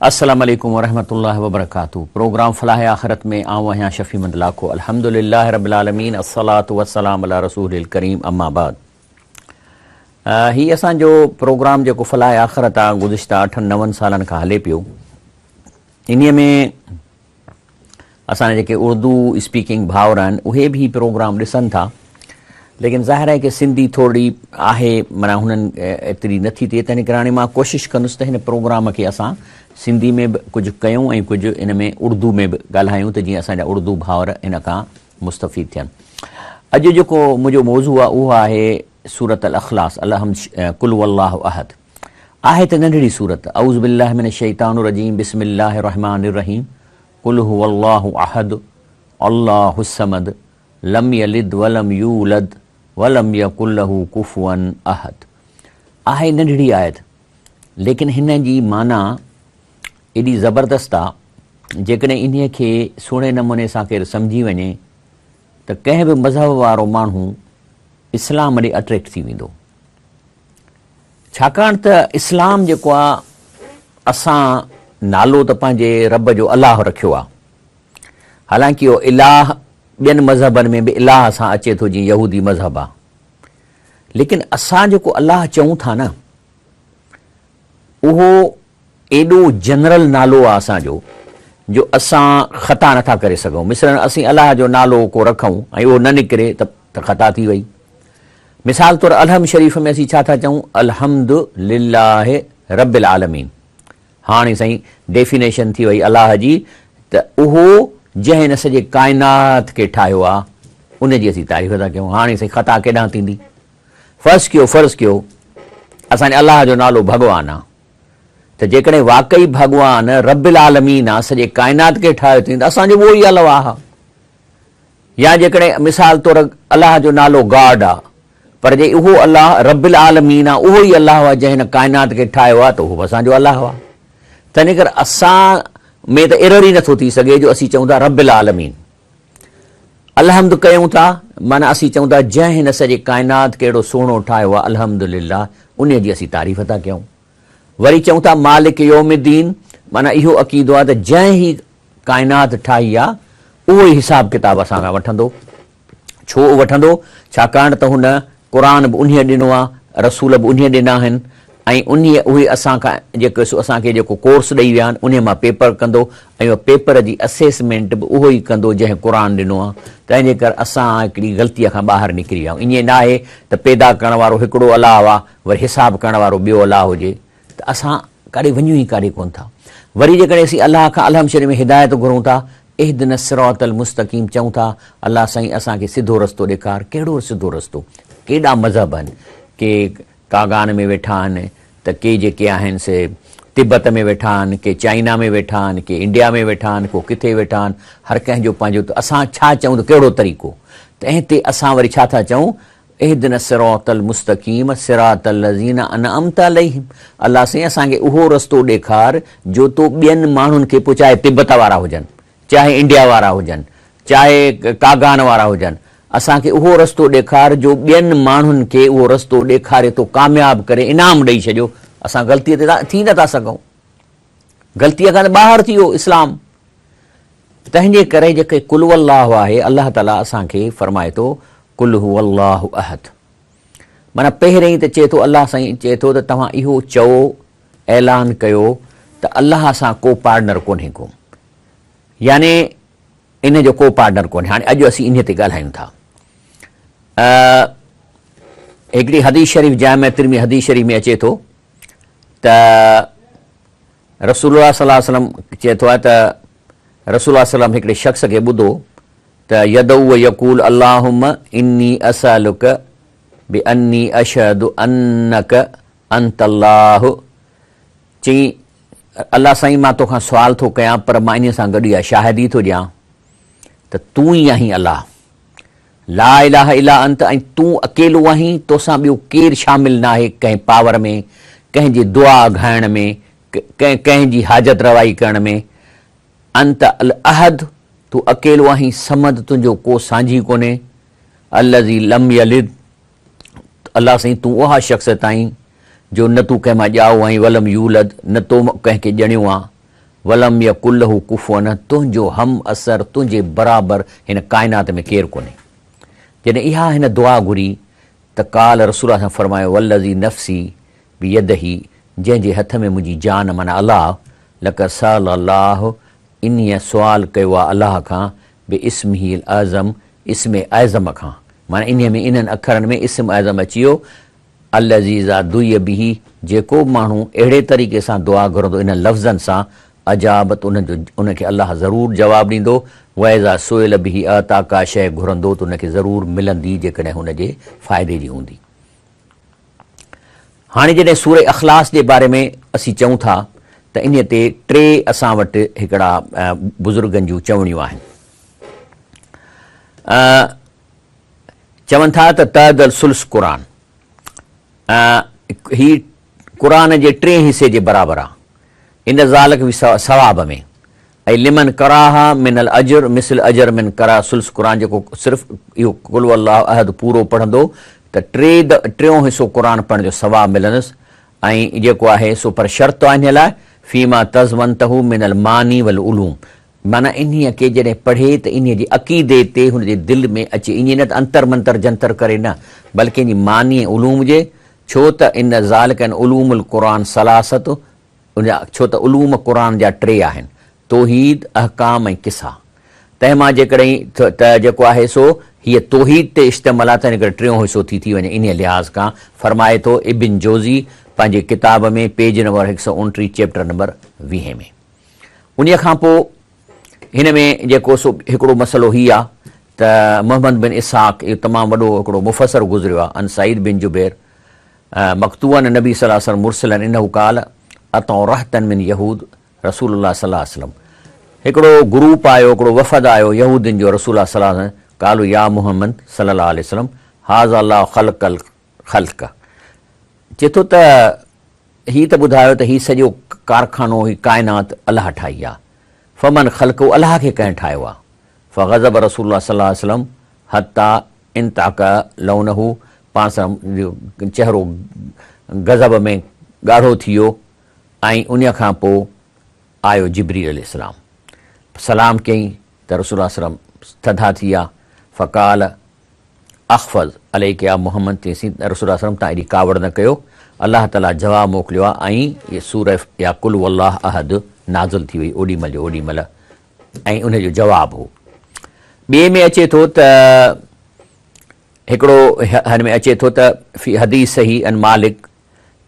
السلام عليڪم ورحمة الله وبرڪاته پروگرام فلاح آخرت ۾ آئون آهيان شفيع مند لاکو الحمد لله رب العالمين الصلاة والسلام علي رسول الڪريم اما بعد هي اسان جو پروگرام جيڪو فلاح آخرت آ گذشته اٺن نون سالن کان هلي پيو انهي ۾ اسان جا جيڪي اردو اسپيڪنگ ڀائر آهن اهي به هي پروگرام ڏسن ٿا ليڪن ظاهر آهي ڪي سنڌي ٿورڙي آهي معنيٰ هنن ايتري نٿي ٿئي تنهن ڪري هاڻي مان ڪوشش ڪندس ته هن پروگرام کي اسان سنڌي ۾ به ڪجهه ڪيون ۽ ڪجهه ان ۾ اردو ۾ به ڳالهايون ته جيئن اسان جا اردو ڀائر ان کان مستفيد ٿين. اڄ جيڪو منهنجو موضوع آهي اهو آهي سورة الاخلاص الحمد قل هو الله احد آهي ته ننڍڙي سورت اعوذ بالله من الشيطان الرجيم بسم الله الرحمن الرحيم قل هو الله احد الله الصمد لم يلد ولم يولد ولم يڪن له ڪفوا احد آهي ننڍڙي آيت ليڪن هن جي معنيٰ ايڏي زبردست آ جيڪڏهن انهيء کي سهڻي نموني سان ڪير سمجهي وڃي ته ڪنهن به مذهب وارو ماڻهو اسلام ڏي اٽريڪٽ ٿي ويندو. ڇاڪاڻ ته اسلام جيڪو آ اسان نالو ته پنهنجي رب جو الله رکيو آ. حالانڪه اهو اله ٻين مذهبن ۾ به اله سان اچي ٿو جيئن يهودي مذهب آ. ليڪن اسان جيڪو الله چئون ٿا نه اهو ايڏو جنرل نالو آ اسان جو جو اسان خطا نٿا ڪري سگهون. مثلاً اسين الله جو نالو ڪو رکون ۽ اهو نه نڪري ته خطا ٿي وئي. مثال طور الحمد شريف ۾ اسين ڇا ٿا چئون الحمد لله رب العالمين. هاڻي سائين ڊيفينيشن ٿي وئي الله جي ته اهو جنهن هن سڄي ڪائنات کي ٺاهيو آ ان جي اسين تعريف ٿا ڪيون. هاڻي سائين خطا ڪيڏانهن ٿيندي؟ فرض ڪيو فرض ڪيو اسان جي الله جو نالو ڀڳوان آ ته جيڪڏهن واقعي ڀڳوان رب العالمين آ سڄي ڪائنات کي ٺاهيو اٿئي ته اسان جو به اهو ئي الله آ. يا جيڪڏهن مثال طور الله جو نالو گاڊ آ پر جي اهو الله رب العالمين آ اهو ئي الله آ جنهن هن ڪائنات کي ٺاهيو آ ته اهو به اسان جو الله آ. تنهنڪري اسان ۾ ته ايرر ئي نٿو ٿي سگهي جو اسين چئون ٿا رب العالمين. الحمد ڪيون ٿا معنيٰ اسين چئون ٿا جنهن هن سڄي ڪائنات کي اهڙو سهڻو ٺاهيو آهي الحمد لله انهيء جي اسين تعريف ٿا ڪيون. وري چئون ٿا مالڪ يوم الدين معنيٰ اهو عقيدو آهي ته جنهن هي ڪائنات ٺاهي آهي اهو ئي حساب ڪتاب اسان کان وٺندو. ڇو وٺندو؟ ڇاڪاڻ ته هن قرآن به انهيء ڏنو آهي، رسول به انهيء ڏنا آهن ۽ انهيء اهي اسان کان جيڪو سو اسان کي جيڪو ڪورس ڏئي ويا آهن انهيء مان پيپر ڪندو ۽ اها پيپر جي اسيسمينٽ به اهو ئي ڪندو جنهن قرآن ڏنو آهي تنهن جي ڪري اسان هڪڙي غلطيء کان ٻاهر نڪري ويا آهيون ائين ناهي ته پيدا ڪرڻ وارو هڪڙو الله آهي وري حساب ڪرڻ وارو ٻيو الله هجي ته اسان ڪاڏي وڃون ئي ڪاڏي ڪونه ٿا. وري جيڪڏهن اسين الله کان الحمد شريف ۾ هدايت گهرون ٿا، اهدنا الصراط المستقيم چئون ٿا، الله سائين اسان کي سڌو رستو ڏيکار، ڪهڙو سڌو رستو؟ ڪيڏا مذهب آهن، ڪي ڪاغان ۾ ويٺا آهن ته ڪي جيڪي آهن سي تبت ۾ ويٺا آهن، ڪي چائنا ۾ ويٺا آهن، ڪي انڊيا ۾ ويٺا آهن، ڪو ڪٿي ويٺا آهن، هر ڪنهن جو پنهنجو ته اسان ڇا چئون ته ڪهڙو طريقو؟ تنهن تي اسان وري ڇا ٿا چئون اهدنا الصراط المستقيم صراط الذين انعمت عليهم الله سائين اسان کي اهو رستو ڏيکار جو تو ٻين ماڻهن کي پوء چاهي تبت وارا هجن چاهي انڊيا وارا هجن چاهي ڪاغان وارا هجن اسان کي اهو رستو ڏيکار جو ٻين ماڻهن کي اهو رستو ڏيکاري تو ڪامياب ڪري انعام ڏئي ڇڏيو اسان غلطي تي ٿي نٿا سگهون غلطي کان ٻاهر ٿي ويو اسلام تنهنجي ڪري جيڪي قل هو الله آهي الله تعالي اسان کي فرمائي ٿو قل هو الله احد معنيٰ پهرين ته چئي ٿو الله سائين چئي ٿو ته توهان اهو چئو اعلان ڪيو ته الله سان ڪو پارٽنر ڪونهي ڪو يعني ان جو ڪو پارٽنر ڪونهي هاڻي اڄ اسين انهي تي ڳالهايون ٿا هڪڙي حديث شريف جامع ترمي حديث شريف ۾ اچي ٿو ته رسول الله صلي الله عليه وسلم چئي ٿو ته رسول الله صلي الله عليه وسلم هڪڙي شخص کي ٻڌو ته يدعو و يقول اللهم اني اسالک باني اشهد انک انت الله چئي الله سائين مان توکان سوال ٿو ڪيان پر مان انهي سان گڏ اها شاهدي ٿو ڏيان ته تون ئي آهين الله لا اله الا انت ۽ تون اڪيلو آهين، توسان ٻيو ڪير شامل ناهي ڪنهن پاور ۾، ڪنهن جي دعا اگهائڻ ۾، ڪنهن جي حاجت روائي ڪرڻ ۾، انت الاحد تون اڪيلو آهين، صمد تنهنجو ڪو سانجهي ڪونهي، الذي لم يلد الله سائين تون اها شخصيت آهين جو نه تون ڪنهن مان ڄائو آهين، ولم يولد نه تو ڪنهن کي ڄڻيو آهين. ولم يڪن له ڪفوا احد تنهنجو هم عصر تنهنجي برابر هن ڪائنات ۾ ڪير ڪونهي. جڏهن اها هن دعا گهري ته قال رسول الله صلعم فرمايو والذي نفسي بيده جنهن جي هٿ ۾ منهنجي جان معنيٰ الله لقد سأل الله انهيء سوال ڪيو آهي الله کان باسمه الاعظم اسم اعظم کان معنيٰ انهيء ۾ انهن اکرن ۾ اسم اعظم اچي ويو الذي اذا دعي به جيڪو به ماڻهو اهڙي طريقي سان دعا گهرندو انهن لفظن سان اجاب ته انهن جو ان کي الله ضرور جواب ڏيندو واذا سئل به اعطا ڪا شيء گهرندو ته ان کي ضرور ملندي جيڪڏهن هن جي فائدي جي هوندي. هاڻي جڏهن سوره اخلاص جي باري ۾ اسين چئون ٿا ته انهي تي ٽي اسان وٽ هڪڙا بزرگن جون چوڻيون آهن. چون ٿا ته تعدل ثلث قرآن هي قرآن جي ٽئين حصي جي برابر آ ان ذالڪ في ثواب ۾ اي لمن قراها من الاجر مثل اجر من قرا ثلث قرآن جيڪو صرف اهو قل هو الله احد پورو پڙهندو ته ٽي ٽيون حصو قرآن پڙهڻ جو ثواب ملندس ۽ جيڪو آهي سو پر شرط آهي انهي لاء فيما تضمنته من المعاني والعلوم معنيٰ انهيء کي جڏهن پڙهي ته انهيء جي عقيدي تي هن جي دل ۾ اچي، ائين نه ته انتر منتر جنتر ڪري نه، بلڪه ان جي معني ۽ علوم جي، ڇو ته ان ذالڪ ان علوم القرآن ثلاثة، ان جا ڇو ته علوم قرآن جا ٽي آهن، توحيد، احڪام ۽ قصا. تنهن مان جيڪڏهن ته جيڪو آهي سو هيء توحيد تي اشتمل آهي تنهن ڪري ٽيون حصو ٿي ٿي وڃي انهيء لحاظ کان فرمائي ٿو ابن جوزي پنهنجي ڪتاب ۾ پيج نمبر 129 چيپٽر نمبر ويهين ۾. انهيء کان پوء هن ۾ جيڪو سو هڪڙو مسئلو هي آ ته محمد بن اسحاق اهو تمام وڏو هڪڙو مفسر گذريو آ عن سعيد بن جبير مقطوعا عن النبي صلي الله عليه وسلم مرسلا انه قال اتوا رهطا من يهود رسول الله صلي الله عليه وسلم هڪڙو گروپ آيو هڪڙو وفد آيو يهودين جو رسول الله صلي الله عليه وسلم قالوا يا محمد صلي الله عليه وسلم هذا الله خلق الخلق چئي ٿو ته هي ته ٻڌايو ته هي سڄو ڪارخانو، هي ڪائنات الله ٺاهي آ. فمن خلقه الله کي ڪنهن ٺاهيو آ؟ فغضب رسول الله صلي الله عليه وسلم حتي انتعق لونه پاڻ صلي الله جو چهرو غضب ۾ ڳاڙهو ٿي ويو ۽ انهيء کان پوء آيو جبريل عليه السلام سلام ڪيائين ته رسول الله صلي الله عليه وسلم ٿڌا ٿي ويا فقال اخفض عليڪ يا محمد چيسين ته رسول الله صلعم تان ايڏي ڪاوڙ نه ڪيو الله تعالي جواب موڪليو آهي ۽ هي سوره يا قل هو الله احد نازل ٿي وئي اوڏي مهل جو اوڏي مهل ۽ ان جو جواب هو ٻئي ۾ اچي ٿو ته هڪڙو هن ۾ اچي ٿو ته في حديث صحيح ان مالڪ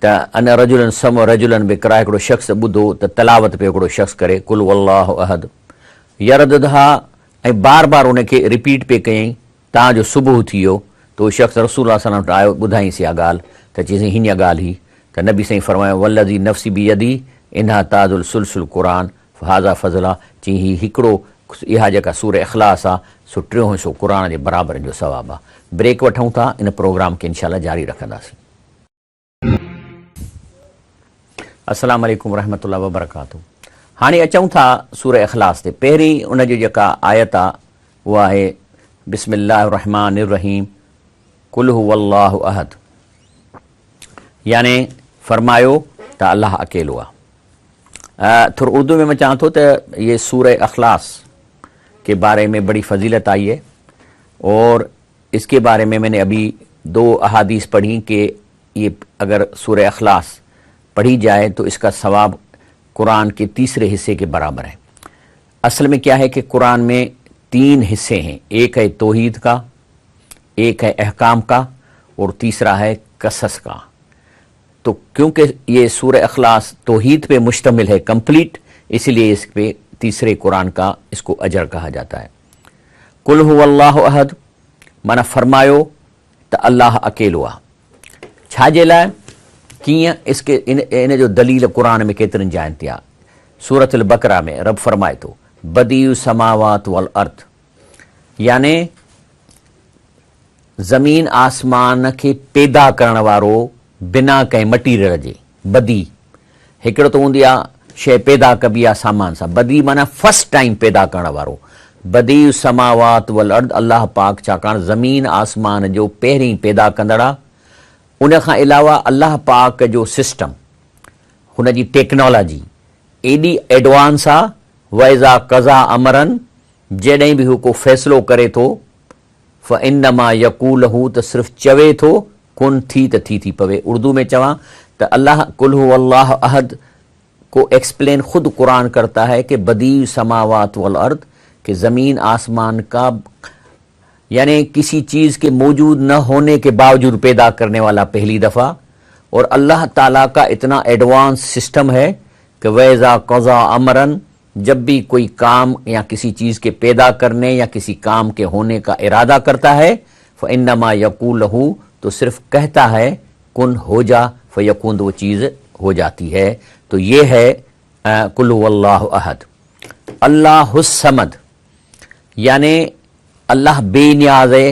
ته ان رجلا سمع رجلا بقراء هڪڙو شخص ٻڌو ته تلاوت پيو هڪڙو شخص ڪري قل هو الله احد يرددها ۽ بار بار ان کي رپيٽ پئي ڪيائين تان جو صبح ٿي ويو ته اهو شخص رسول الله صلعم وٽ آيو ٻڌائينس اها ڳالهه ته چيس هينئن ڳالهه هئي ته نبي سائين فرمايو والذي نفسي بيده انها تعدل ثلث القرآن فهذا فضلها چيائين هي هڪڙو اها جيڪا سورة اخلاص آ سو ٽيون حصو قرآن جي برابر ان جو ثواب آ. بريڪ وٺون ٿا ان پروگرام کي انشاء الله جاري رکنداسين. السلام عليڪم ورحمة الله وبرڪاته هاڻي اچون ٿا سورة اخلاص تي پهرين ان جي جيڪا آيت آ اها آهي بسم الله الرحمن الرحيم قل هو الله احد يعني فرمايو ته الله اڪيلو آ ٿورو اردو ۾ مان چاهان ٿو ته یہ سورة اخلاص کے بارے میں بڑی فضیلت آئی ہے اور اس کے بارے میں میں نے ابھی دو احادیث پڑھی کہ یہ اگر سورہ اخلاص پڑھی جائے تو اس کا ثواب قرآن کے تیسرے حصے کے برابر ہے۔ اصل میں کیا ہے کہ قرآن میں تین حصے ہیں، ایک ہے توحید کا، ایک ہے احکام کا اور تیسرا ہے قصص کا۔ تو کیونکہ یہ سورہ اخلاص توحید پہ مشتمل ہے کمپلیٹ، اسی لیے اس پہ تیسرے قرآن کا اس کو اجر کہا جاتا ہے۔ قل هو الله احد معنيٰ فرمايو ته الله اڪيلو آ. ڇا جي لاء؟ ڪيئن؟ اس ڪي ان جو دليل قرآن ۾ ڪيترين جاين تي آ. سورة البقره ۾ رب فرمائي ٿو، بديع السماوات والارض يعني زمين آسمان کي پيدا ڪرڻ وارو بنا ڪنهن مٽيريل جي، بديع هڪڙو ته هوندي آ شيء پيدا ڪبي آ سامان سان، بديع معنيٰ فرسٽ ٽائيم پيدا ڪرڻ وارو، بديع السماوات والارض الله پاڪ ڇاڪاڻ زمين آسمان جو پهرين پيدا ڪندڙ آ، ان کان علاوه الله پاڪ جو سسٽم، هن جي ٽيڪنالاجي، ايڏي ايڊوانس آ، واذا قضا امرا جڏهن به هو ڪو فيصلو ڪري ٿو، فانما يقول له ته صرف چوي ٿو، ڪن ٿي ته ٿي ٿي پوي. اردو ۾ چوان ته الله قل هو الله احد کو ايڪسپلين خود قرآن ڪرتا هي ڪه بديع السماوات والارض ڪه زمين آسمان کا يعني ڪسي چيز ڪي موجود نه هوني ڪي باوجود پيدا ڪرني والا پهلي دفعه اور الله تعالي کا اتنا ايڊوانس سسٽم هي ڪه واذا قضا امرا جب بي ڪوئي ڪام يا ڪسي چيز ڪي پيدا ڪرني يا ڪسي ڪام ڪي هوني کا اراده ڪرتا هي فانما يقول له تو صرف ڪهتا هي ڪن هو جا فيڪون تو وہ چيز هو جاتي هي تو يه هي قل هو الله احد الله الصمد يعني الله بي نياز هي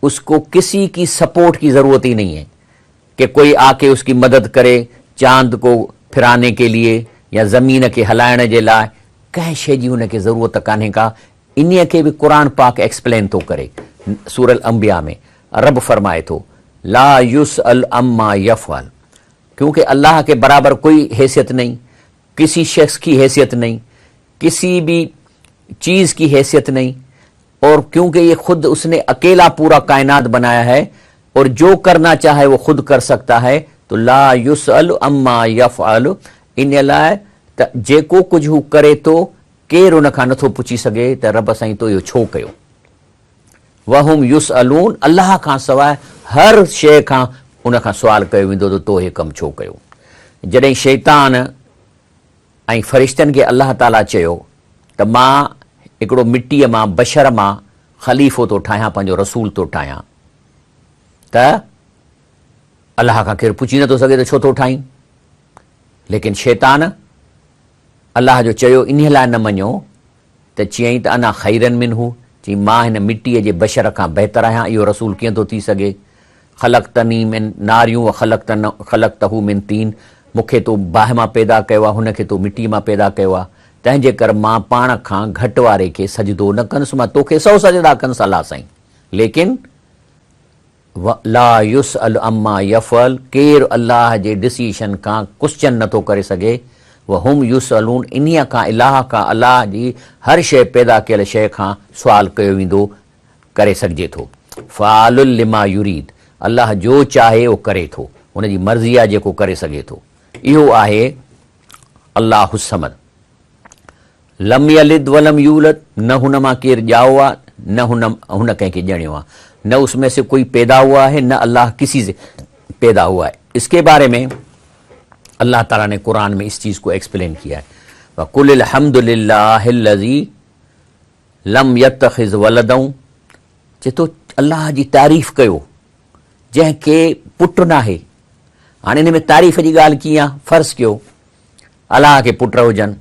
اس ڪو ڪسي ڪي سپورٽ ڪي ضرورت هي نهين هي ڪي ڪوئي آ ڪي اس ڪي مدد ڪري چاند ڪو ڦراني ڪي ليي يا زمين کي هلائڻ جي لاء ڪنهن شيء جي هن کي ضرورت ڪانهي ڪا انهيء کي به قرآن پاڪ ايڪسپلين ٿو ڪري سورة الانبياء ۾ رب فرمائي ٿو لا يسئل عما يفعل ڪيونڪه الله ڪي برابر ڪوئي حيثيت نهين ڪسي شخص ڪي حيثيت نهين ڪسي به چيز ڪي حيثيت نهين اور ڪيونڪه يه خود اس ني اڪيلا پورا ڪائنات بنايا هي اور جو ڪرنا چاهي وو خود ڪر سڪتا هي تو لا يسئل عما يفعل ان لاء ته جيڪو ڪجهه هو ڪري ٿو ڪير ان کان نٿو پڇي سگهي ته رب سائين تو اهو ڇو ڪيو؟ وهم يسئلون الله کان سواء هر شيء کان ان کان سوال ڪيو ويندو ته تو هي ڪم ڇو ڪيو؟ جڏهن شيطان ۽ فرشتن کي الله تعاليٰ چيو ته مان هڪڙو مٽيء مان بشر مان خليفو ٿو ٺاهيان پنهنجو رسول ٿو ٺاهيان ته الله کان ڪير پڇي نٿو سگهي ته ڇو ٿو ٺاهين؟ ليڪن شيطان الله جو چيو انهيء لاء نه مڃيو ته چيائين ته انا خيرا منه، چيائين مان هن مٽيء جي بشر کان بهتر آهيان، اهو رسول ڪيئن ٿو ٿي سگهي؟ خلقتني من نار و خلقته من طين، مون کي تو باهه مان پيدا ڪيو آهي، هن کي تو مٽيء مان پيدا ڪيو آهي، تنهن جي ڪر مان پاڻ کان گهٽ واري کي سجدو نه ڪندس، مان توکي سو سجدا ڪندس الله سائين، ليڪن. لا يسئل عما يفعل ڪير الله جي ڊسيشن کان ڪوسچن نه ٿو ڪري سگهي وهم يسئلون انهيء کان الله کان الله جي هر شيء پيدا ڪيل شيء کان سوال ڪيو ويندو ڪري سگهجي ٿو فعال لما يريد الله جو چاهي اهو ڪري ٿو ان جي مرضي آهي جيڪو ڪري سگهي ٿو اهو آهي الله الصمد. لم يلد ولم يولد نه هن مان ڪير ڄائو آ نه هن هن ڪنهن کي ڄڻيو آ نه اس مين سي ڪوئي پيدا هوا هي نه الله ڪسي سي پيدا هوا هي اس ڪي باري مين الله تعالي ني قرآن مين اس چيز ڪو ايڪسپلين ڪيا هي وقل الحمد لله الذي لم يتخذ ولدا چي ٿو الله جي تعريف ڪيو جنهن کي پٽ ناهي هاڻي ان ۾ تعريف جي ڳالهه ڪيئن آ فرض ڪيو الله کي پٽ هجن.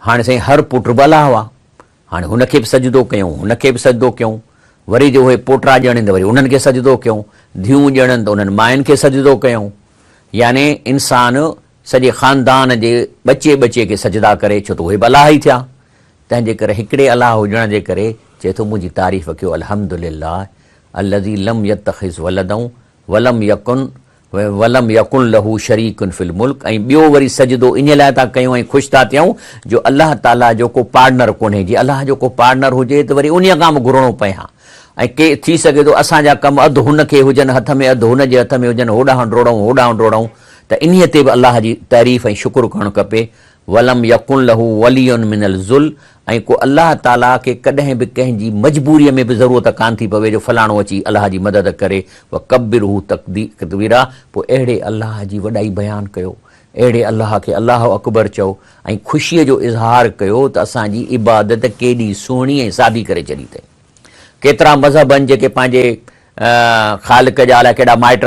هاڻي سائين هر پٽ به الله هئا. هاڻي هن کي به سجدو ڪيون، هن کي به سجدو ڪيون. وري جي اهي پوٽرا ڄڻين ته وري انهن کي سجدو ڪيون. ڌيئون ڄڻن ته انهن ماين کي سجدو ڪيون. يعني انسان سڄي خاندان جي ٻچي ٻچي کي سجدا ڪري ڇو ته اهي به الله ئي ٿيا. تنهن جي ڪري هڪڙي الله هجڻ جي ڪري چئي ٿو منهنجي تعريف ڪيو الحمدلله الذي لم يتخذ ولدا ولم يڪن ولم يڪن له شريڪ في الملڪ ۽ ٻيو وري سجدو انهيء لاء ٿا ڪيون ۽ خوش ٿا ٿيون جو الله تعاليٰ جو ڪو پارٽنر ڪونهي جي الله جو ڪو پارٽنر هجي ته وري انهيء کان به گهرڻو پئي ها ۽ ڪي ٿي سگهي ٿو اسان جا ڪم اڌ هن کي هجن هٿ ۾ اڌ هن جي هٿ ۾ هجن هوڏانهن ڊوڙئون هوڏانهن ڊوڙئون ته انهيء تي به الله جي تعريف ۽ شڪر ڪرڻ کپي ولم يڪن له ولي من الذل ۽ ڪو الله تعاليٰ کي ڪڏهن به ڪنهن جي مجبوريء ۾ به ضرورت ڪانه ٿي پوي جو فلاڻو اچي الله جي مدد ڪري وڪبره تڪبيرا پوء اهڙي الله جي وڏائي بيان ڪيو اهڙي الله کي الله اڪبر چئو ۽ خوشيء جو اظهار ڪيو ته اسان جي عبادت ڪيڏي سهڻي ۽ سادي ڪري ڇڏي اٿئي. ڪيترا مذهب آهن جيڪي پنهنجي خالق جا الائي ڪيڏا مائٽ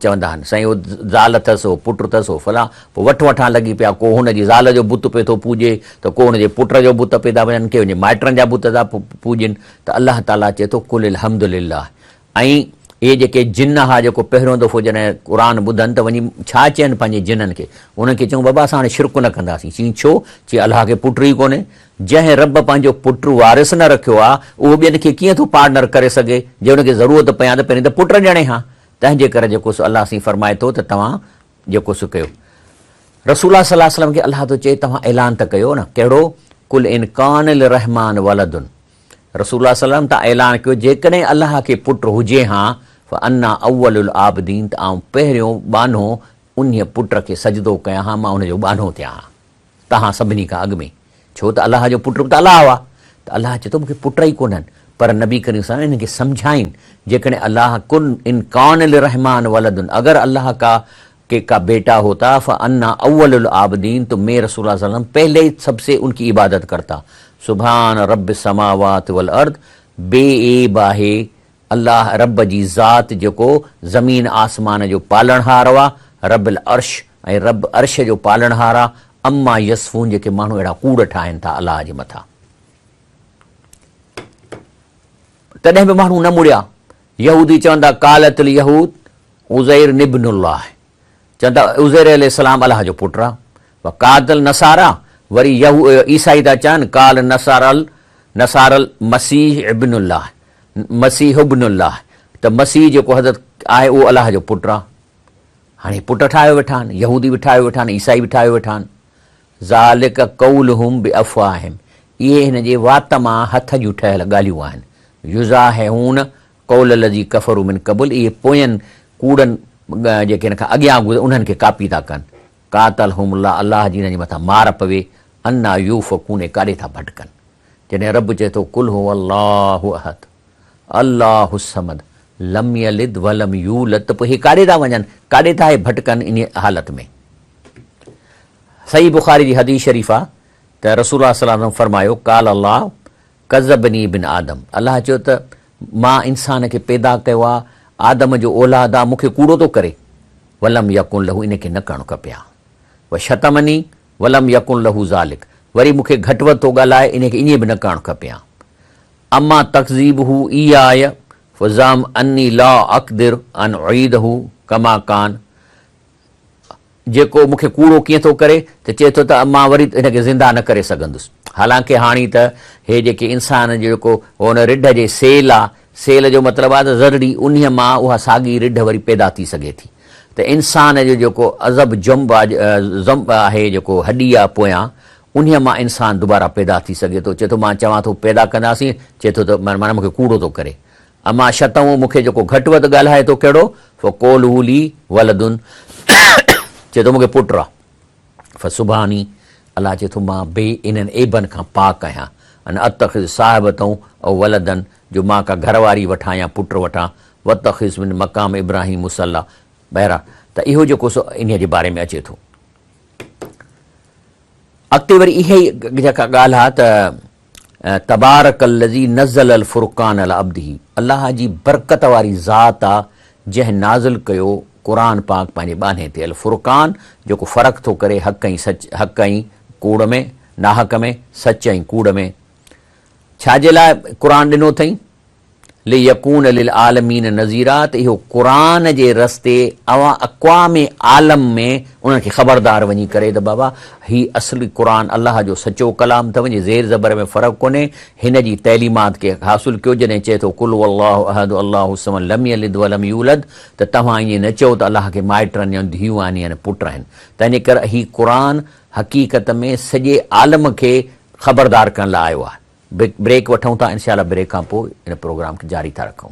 چوندا آهن سائين هو زال اٿس هو پٽ اٿس هو فلان پوء وٺ وٺان لڳي پيا ڪو هن جي زال جو بت پئي ٿو پوڄي ته ڪو هن جي پٽ جو بت پئي ٿا وڃن ڪي هن جي مائٽن جا بت ٿا پوڄين ته الله تعاليٰ چئي ٿو قل الحمد لله ۽ اهي جيڪي جن ها جيڪو پهريون دفعو جڏهن قرآن ٻڌن ته وڃي ڇا چين پنهنجي جنن کي انهن کي چيون بابا اسان هاڻي شرڪ نه ڪنداسين چين ڇو چي الله کي پٽ ئي ڪونهي جنهن رب پنهنجو پٽ وارث نه رکيو آ، اهو ٻين کي ڪيئن ٿو پارٽنر ڪري سگهي؟ جي ان کي ضرورت پئي ها ته پهرين ته پٽ ڄڻي ها. تنهن جي ڪري جيڪو سو الله سائين فرمائي ٿو ته توهان جيڪو سو ڪيو. رسول الله صلي الله عليه وسلم کي الله ٿو چئي توهان اعلان ته ڪيو نه، ڪهڙو؟ قل ان ڪان للرحمان ولد، رسول الله صلي الله عليه وسلم توهان اعلان ڪيو جيڪڏهن الله کي پٽ هجي هان فانا اول العابدين ته آئون پهريون ٻانهو انهيء پٽ کي سجدو ڪيان ها، مان ان جو ٻانهو ٿيان ها توهان سڀني کان اڳ ۾، ڇو ته الله جو پٽ به ته الله آ، ته الله چئي ٿو مون کي پٽ ئي ڪونهن، پر نبي ڪريم صلي الله عليه وسلم انهن کي سمجهائين جيڪڏهن الله قل ان ڪان للرحمان ولد اگر الله کا ڪي کا بيٽا هوتا فانا اول العابدين تو مين رسول الله صلي الله عليه وسلم پهلي سب سي ان ڪي عبادت ڪرتا سبحان رب السماوات والارض بي عيب آهي الله رب جي ذات جيڪو زمين آسمان جو پالڻهار آ رب العرش ۽ رب عرش جو پالڻهار آ عما يصفون جيڪي ماڻهو اهڙا ڪوڙ ٺاهن ٿا الله جي مٿان تڏهن به ماڻهو نه مڙيا يهودي چون ٿا قالت اليهود عزير ابن الله چون ٿا عزير عليه السلام الله جو پٽ آ. وقالت النصارا وري عيسائي ٿا چون قال النصارا المسيح ابن الله مسيح ابن الله ته مسيح جيڪو حضرت آهي اهو الله جو پٽ آ. هاڻي پٽ ٺاهيو ويٺا آهن، يهودي به ٺاهيو ويٺا آهن، عيسائي به ٺاهيو ويٺا آهن. ذلڪ قولهم بافواههم اهي هن جي وات مان هٿ جون ٺهيل ڳالهيون آهن. يضاهئون قول الذي ڪفروا من قبل اهي پوين ڪوڙن جيڪي هن کان اڳيان گذريا انهن کي ڪاپي ٿا ڪن. قاتلهم الله الله جي انهن جي مٿان مار پوي انيٰ يوفڪون اهي ڪاڏي ٿا ڀٽڪن. جڏهن رب چئي ٿو قل هو الله احد الله الصمد لم يلد ولم يولد ته پوء اهي ڪاڏي ٿا وڃن ڪاڏي ٿا اهي ڀٽڪن انهي حالت ۾. صحيح بخاري جي حديث شريف آ ته رسول الله صلي الله عليه وسلم فرمايو قال الله ڪذبني ابن آدم، الله چيو ته مان انسان کي پيدا ڪيو آ، آدم جو اولاد آ، مون کي ڪوڙو ٿو ڪري، ولم يڪن له ان کي نه ڪرڻ کپي ها، وشتمني ولم يڪن له ذلڪ وري مون کي گهٽ وڌ ٿو ڳالهائي ان کي ائين به نه ڪرڻ کپي ها، اما تڪذيبه اياي فزعم اني لا اقدر ان اعيده ڪما ڪان، جيڪو مون کي ڪوڙو ڪيئن ٿو ڪري ته چئي ٿو ته مان وري هن کي زنده نه ڪري سگهندس. حالانڪه هاڻي ته هي جيڪي انسان جو جيڪو هن رڍ جي سيل آ، سيل جو مطلب آ ته ذرڙي، انهيء مان اها ساڳي رڍ وري پيدا ٿي سگهي ٿي. ته انسان جو جيڪو عضب جنب آ، ضنب آهي جيڪو هڏي آ پويان، انهيء مان انسان دوباره پيدا ٿي سگهي ٿو. چئي ٿو مان چوان ٿو پيدا ڪنداسين، چئي ٿو ته معنيٰ مون کي ڪوڙو ٿو ڪري. اما شتمه مون کي جيڪو گهٽ وڌ ڳالهائي ٿو ڪهڙو؟ فقوله لي ولد چئي ٿو مون کي پٽ آ. فسبحاني الله چئي ٿو مان بي انهن عيبن کان پاڪ آهيان. ان اتخذ صاحبة او ولدا جو مان ڪا گهر واري وٺان يا پٽ وٺان. واتخذ من مقام ابراهيم مصليٰ بهرحال ته اهو جيڪو سو انهيء جي باري ۾ اچي ٿو. اڳتي وري اها ئي جيڪا ڳالهه آ ته تبارڪ الذي نزل الفرقان علي عبده الله جي برڪت واري ذات آ جنهن نازل ڪيو قرآن پاڪ پنهنجي ٻانهي تي الفرقان جيڪو فرق ٿو ڪري حق ۽ سچ حق ۽ ڪوڙ ۾ ناحق ۾ سچ ۽ ڪوڙ ۾ ڇا جي لاء قرآن ڏنو اٿئين ليڪون للعالمين نذيرا ته اهو قرآن جي رستي اوهان اقوام عالم ۾ انهن کي خبردار وڃي ڪري ته بابا هي اصلي قرآن الله جو سچو ڪلام اٿو جي زير زبر ۾ فرق ڪونهي هن جي تعليمات کي حاصل ڪيو جڏهن چئي ٿو قل هو الله احد الله الصمد لم يلد ولم يولد ته توهان ائين نه چئو ته الله کي مائٽ آهن يا ڌيئون آهن يا پٽ آهن تنهنجي ڪري هي قرآن حقيقت ۾ سڄي عالم کي خبردار ڪرڻ لاء آيو آهي. بريڪ وٺون ٿا انشاء الله بريڪ کان پوء ان پروگرام کي جاري ٿا رکون.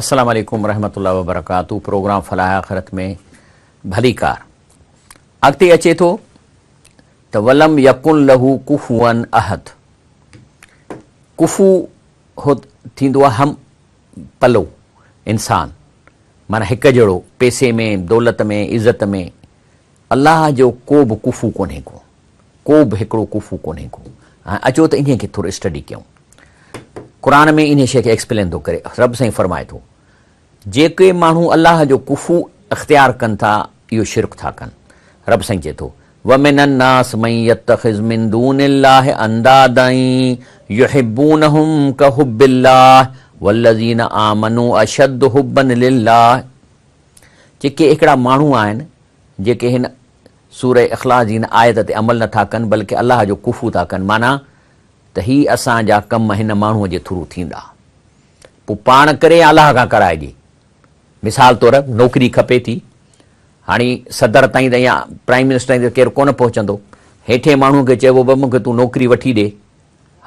السلام عليڪم ورحمة الله وبرڪاته پروگرام فلاح آخرت ۾ ڀليڪار اڳتي اچي ٿو ته ولم يڪن له ڪفوا احد ڪفو هو ٿيندو آهي هم پلو انسان معنيٰ هڪ جهڙو پيسي ۾ دولت ۾ عزت ۾ الله جو ڪو به ڪفو ڪونهي ڪو ڪو به هڪڙو ڪفو ڪونهي ڪو. هاڻي اچو ته انهيء کي ٿورو اسٽڊي ڪيون. قرآن ۾ انهيء شيء کي ايڪسپلين ٿو ڪري. رب سائين فرمائي ٿو، جيڪي ماڻهو الله جو ڪفو اختيار ڪن ٿا، اهو شرڪ ٿا ڪن. رب سائين چئي ٿو، ومن الناس من يتخذ من دون الله اندادا يحبونهم ڪحب الله والذين آمنوا اشد حبا لله. جيڪي هڪڙا ماڻهو آهن، جيڪي هن سوره اخلاص جي هن آيت تي عمل نه ٿا ڪن بلڪه الله جو ڪفو ٿا ڪن معنيٰ ته هي اسان جا ڪم هن ماڻهوء جي ٿرو ٿيندا پوء پاڻ ڪري يا الله کان ڪرائجي مثال طور نوڪري کپي ٿي هاڻي صدر تائين ته يا پرائيم منسٽر تائين ته ڪير ڪونه پهچندو. هيٺين ماڻهوء کي چئبو به مون کي تون نوڪري وٺي ڏي.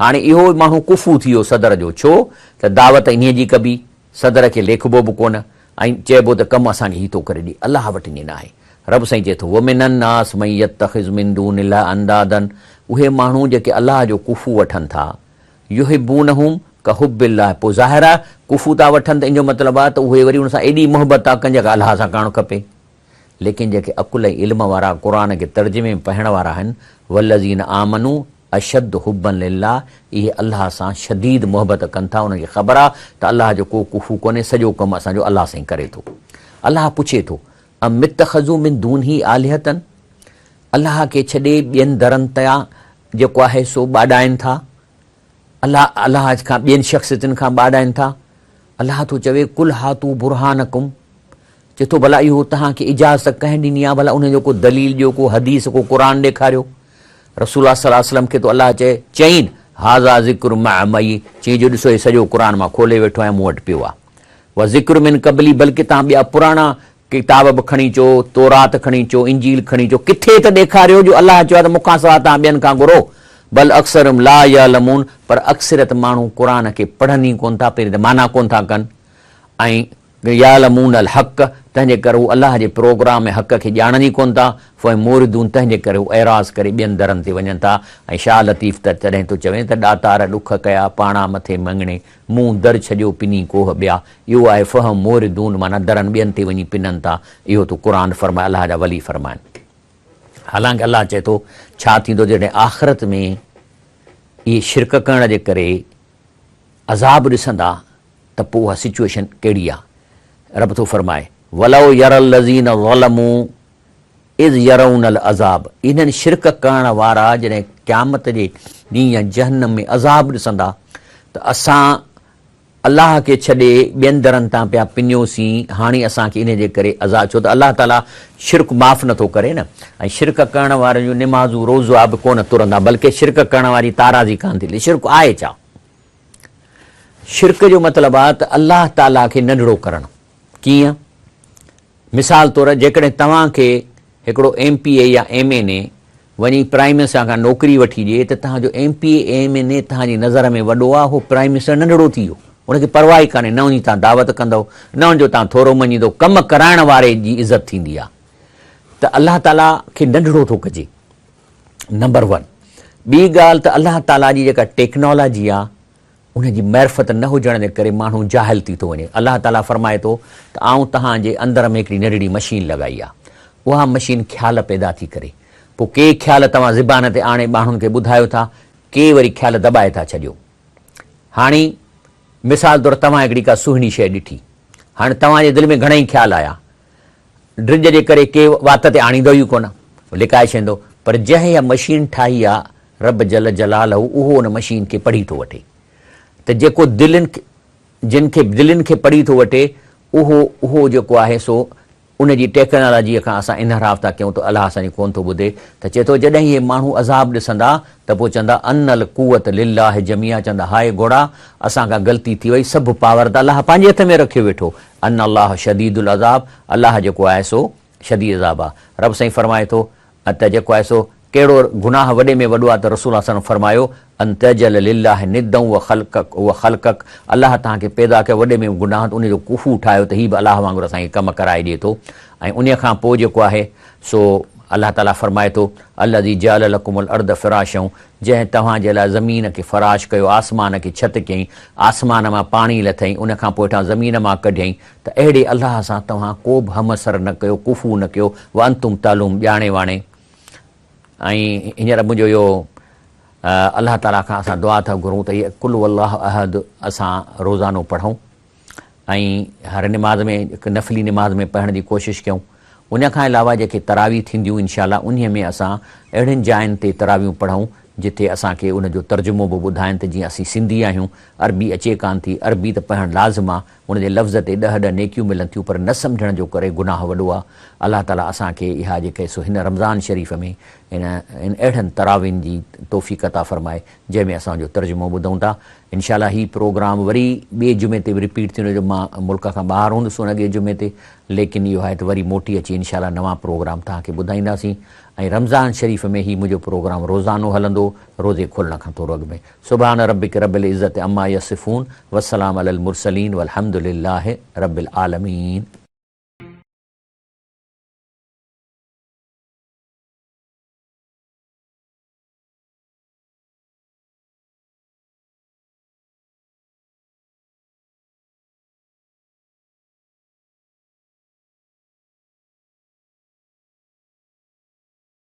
هاڻي اهو ماڻهو ڪفو ٿي ويو صدر جو، ڇو ته دعوت انهيء جي ڪبي، صدر کي ليکبو به ڪونه ۽ چئبو ته ڪم اسان کي هي ٿو ڪري ڏي. الله وٽ ائين ناهي. رب سائين چئي ٿو، ومن الناس من يتخذ من دون الله اندادا اهي ماڻهو جيڪي الله جو ڪفو وٺن ٿا، يحبونهم ڪحب الله پوء ظاهر آهي ڪفو ٿا وٺن ته ان جو مطلب آهي ته اهي وري ان سان ايڏي محبت ٿا ڪن جيڪا الله سان ڪرڻ کپي. ليڪن جيڪي عقل ۽ علم وارا قرآن کي ترجمي ۾ پڙهڻ وارا آهن، والذين آمنوا اشد حبا لله اهي الله سان شديد محبت ڪن ٿا انهن کي خبر آهي ته الله جو ڪو ڪفو ڪونهي سڄو ڪم اسان جو الله سائين ڪري ٿو. الله پڇي ٿو، ام اتخذوا من دونه آلهة الله کي ڇڏي ٻين درن تيا جيڪو آهي سو ٻاڏائين ٿا، الله الله کان ٻين شخصيتن کان ٻاڏائين ٿا، الله ٿو چوي قل هاتو برهانڪم چئي ٿو ڀلا اهو توهان کي اجازت ڪنهن ڏني آهي ڀلا ان جو ڪو دليل ڏيو ڪو حديث ڪو قرآن ڏيکاريو رسول الله صلي الله عليه وسلم کي ٿو الله چئي چئين هذا ذڪر مع معي چئين جو ڏسو هي سڄو قرآن مان کولي ويٺو آهيان مون وٽ پيو آهي وذڪر من قبلي بلڪه توهان ٻيا پراڻا ڪتاب به کڻي اچو، تورات کڻي اچو، انجيل کڻي اچو، ڪٿي ته ڏيکاريو جو الله چيو آهي ته مون کان سواء توهان ٻين کان گهرو، بل اڪثرهم لا يعلمون پر اڪثريت ماڻهو قرآن کي پڙهن ئي ڪونه ٿا، پهرين ته معنيٰ ڪونه ٿا ڪن ۽ يعلمون الحق تنهن جي ڪري هو الله جي پروگرام ۽ حق کي ڄاڻن ئي ڪونه ٿا، فهم معرضون تنهن جي ڪري هو اعراض ڪري ٻين درن تي وڃن ٿا ۽ شاهه لطيف ته تڏهن ٿو چوي ته ڏاتار ڏک ڪيا پاڻا مٿي مڱڻي مون در ڇڏيو پني ڪوهه ٻيا، اهو آهي فهم معرضون معنيٰ درن ٻين تي وڃي پنن ٿا، اهو ٿو قرآن فرمائي الله جا ولي فرمائن. حالانڪه الله چئي ٿو ڇا ٿيندو جڏهن آخرت ۾ اهي شرڪ ڪرڻ جي ڪري عذاب ڏسندا ته پوء اها سچوئيشن ڪهڙي آهي. رب ٿو فرمائي ولو يري الذين ظلموا اذ يرون العذاب انهن شرڪ ڪرڻ وارا جڏهن قيامت جي ڏينهن يا جهنم ۾ عذاب ڏسندا ته اسان الله کي ڇڏي ٻين درن تان پيا پنيوسين هاڻي اسان کي انهي جي ڪري عذاب ڇو ته الله تعالي شرڪ معاف نٿو ڪري نه ۽ شرڪ ڪرڻ وارن جون نمازون روزا به ڪونه ترندا بلڪه شرڪ ڪرڻ واري تارازي ڪانه ٿيندي شرڪ آهي ڇا؟ شرڪ جو مطلب آهي ته الله تعالي کي ننڍڙو ڪرڻ ڪيئن؟ مثال طور جيڪڏهن توهان کي هڪڙو ايم پي اي يا ايم اين اي وڃي پرائيم منسٽر کان نوڪري وٺي ڏئي ته توهان جو M P A M N A توهان جي نظر ۾ وڏو آهي اهو پرائيم منسٽر ننڍڙو ٿي ويو ان کي پرواهه ئي ڪانهي نه ان جي توهان دعوت ڪندؤ نه ان جو توهان ٿورو مڃيندؤ ڪم ڪرائڻ واري جي عزت ٿيندي آهي ته الله تعاليٰ کي ننڍڙو ٿو ڪجي نمبر ون ٻي ڳالهه ته الله تعاليٰ جي جيڪا ٽيڪنالاجي آهي ان جي معرفت نه هجڻ جي ڪري ماڻهو جاهل ٿي ٿو وڃي. الله تعاليٰ فرمائي ٿو ته آئون توهان جي اندر ۾ هڪڙي ننڍڙي مشين لڳائي آهي. اها مشين خيال پيدا ٿي ڪري. پوء ڪي خيال توهان زبان تي آڻي ماڻهن کي ٻڌايو ٿا، ڪي وري خيال دٻائي ٿا ڇڏيو. هاڻي مثال طور توهان هڪڙي ڪا سهڻي شيء ڏٺي. هاڻي توهان جي دل ۾ گهڻئي خيال آيا. ڊڄ جي ڪري ڪي وات تي آڻيندو ئي ڪونه، لڪائي ڇڏيندو. پر جنهن اها مشين ٺاهي آهي، رب جل جلاله اهو ان مشين کي پڙهي ٿو وٺي ته جيڪو دلين جن کي دلين کي پڙهي ٿو وٺي اهو اهو جيڪو آهي سو ان جي ٽيڪنالاجيء کان اسان انحراف ٿا ڪيون ته الله اسان جي ڪونه ٿو ٻڌي ته چئي ٿو جڏهن اهي ماڻهو عذاب ڏسندا ته پوء چوندا ان القوت لله جميعا چوندا هاء گهوڙا اسان کان غلطي ٿي وئي سڀ پاور ته الله پنهنجي هٿ ۾ رکيو ويٺو ان الله شديد العذاب الله جيڪو آهي سو شديد عذاب آهي رب سائين فرمائي ٿو ته جيڪو آهي سو ڪهڙو گناهه وڏي ۾ وڏو آهي ته رسول الله صلعم فرمايو، ان تجعل لله ندا وهو خلقک الله توهان کي پيدا ڪيو وڏي ۾ گناهه ته ان جو ڪفو ٺاهيو ته هي به الله وانگر اسان کي ڪم ڪرائي ڏئي ٿو ۽ انهيء کان پوء جيڪو آهي سو الله تعاليٰ فرمائي ٿو، الذي جعل لڪم الارض فراشا جنهن توهان جي لاء زمين کي فراش ڪيو آسمان کي ڇت ڪيائين آسمان مان پاڻي لٿائين ان کان پوء هيٺان زمين مان ڪڍيائين ته اهڙي الله سان توهان ڪو به همعصر نه ڪيو ڪفو نه ڪيو وانتم تعلوم ڄاڻي واڻي ۽ هينئر منهنجو اهو الله تعاليٰ کان اسان دعا ٿا گهرون ته هي قل هو الله احد اسان روزانو پڙهون ۽ هر نماز ۾ هڪ نفلي نماز ۾ پڙهڻ جي ڪوشش ڪيون ان کان علاوه جيڪي تراويح ٿينديون انشاء الله انهي ۾ اسان اهڙين جاين تي تراويحون پڙهون جتي اسان کي ان جو ترجمو به ٻڌائن ته جيئن اسين سنڌي آهيون عربي اچي ڪانه ٿي عربي ته پڙهڻ لازم آ ان جي لفظ تي ڏهه ڏهه نيڪيون ملن ٿيون پر نه سمجهڻ جو ڪري گناهه وڏو آ الله تعالي اسان کي اها جيڪي سو هن رمضان شريف ۾ هن ان اهڙن تراوين جي توفيق عطا فرمائي جنهن ۾ اسان جو ترجمو ٻڌون ٿا انشاء الله هي پروگرام وري ٻئي جمعي تي به رپيٽ ٿيندو جو مان ملڪ کان ٻاهر هوندس ان اڳئين جمعي تي. ليڪن اهو آهي ته وري موٽي اچي انشاء الله نوان پروگرام توهان کي ٻڌائينداسين ۽ رمضان شريف ۾ هي منهنجو پروگرام روزانو هلندو روزي کولڻ کان ٿورو اڳ ۾ سبحان ربک رب العزت عما يصفون والسلام علي المرسلين والحمد لله رب العالمين.